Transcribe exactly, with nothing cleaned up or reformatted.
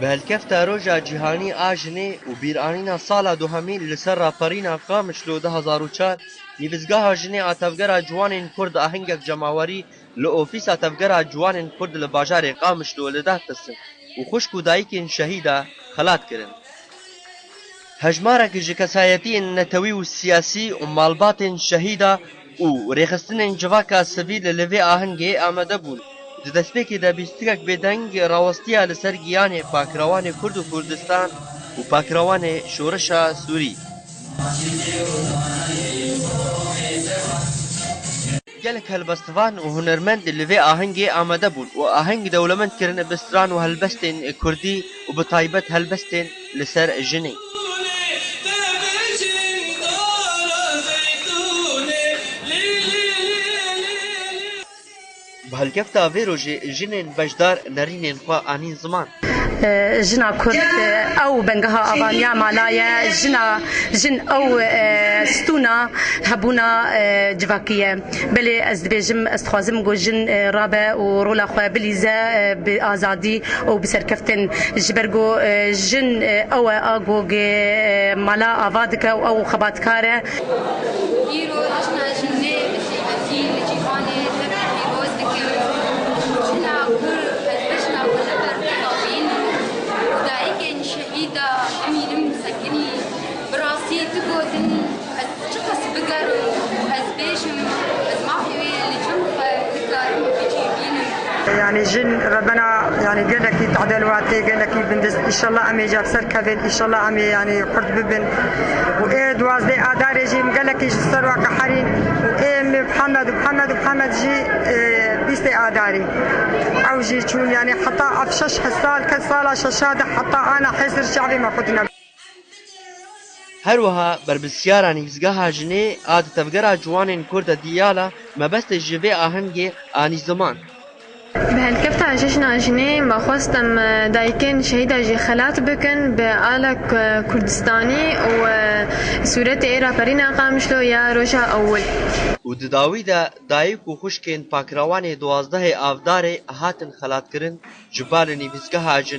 Bi helkefta Roja Cîhanî a Jinê û bîranîna sala duhemîn li ser raperîna Qamişlo du hezar û çar, Nivîsgeha Jinê a Tevgera Ciwanên Kurd ahengek cemawerî li ofîsa Tevgera Ciwanên Kurd li bajarê Qamişlo li dar xistin û xwişk û dayikên şehîda xelat kirin. Hejmarek ji kesayetiyên netewî û siyasî û malbatên şehîda û rêxistinên civaka sivîl li vê ahengê amade bûn. Di destpêkê de bîstikek bêdeng rawestiya li ser giyanê pakrewanê Kurd û Kurdistan û pakrewanê şoreşa Sûrî. Gelek helbestvan û hunermend li vê ahengê amade bûn û aheng dewlemend kirin bi stran û helbestên kurdî û bi taybet helbestên li ser jinê. Bi helkefta vê rojê jinên beşdar nerînên xwe anîn ziman. Jina Kurd, e, ew bengeha avaniya mala ye. Jina, jin ew, e, stûna hebûna, e, civakî ye. Belê ez dibêjim, ez dixwazim ku jin, e, rabe û rola xwe bilîze, e, bi azadî û bi serkeftin. Ji ber ku, e, jin, e, ew e a ku, e, mala ava dike û ew xebatkar e. Îro jina jinê bi taybetî li cîhanê tev pîroz dikim. Jina Kurd, ez bi jina xwe li ber xwe dixwînim. Dayikên şehîda bimînim sekinî. Bi rastî tu gotin, ez çiqas bigerim, ez bêjim, ez mafê wê li cem xwe nikarim bicîbînim. Yani jin rebena yani gelekî tadel watê, gelekî bindist. İnşallah em ê ser kevin, inşallah em ê yani Kurd bibin. Û ê duwazdeh Adarê jî em gelekî ji ser wa qeherîn. Û ê em Muhammed û Muhammed û Muhammed jî, e, bîstê Adarê. Ew jî çûn yani heta ev şeş sal, kes sala şeşa de heta ana hêsir çavê me xwe tune. Her wiha berpirsiyara Nivîsgeha Jinê a di Tevgera Ciwanên Kurd de Diyala mebestê ji vê ahengê anî ziman. Bi helkefta Cejna Jinê me xwest em, e, dayikên şehîda jî xelat bikin bi alek, e, Kurdistanî û, e, sûretê ê raperîna Qamişlo ya roja ewil. Û di dawî de dayik û xwişkên pakrewanê duwazdehê Avdarê hatin xelatkirin ji bal Nivîsgeha Jinê.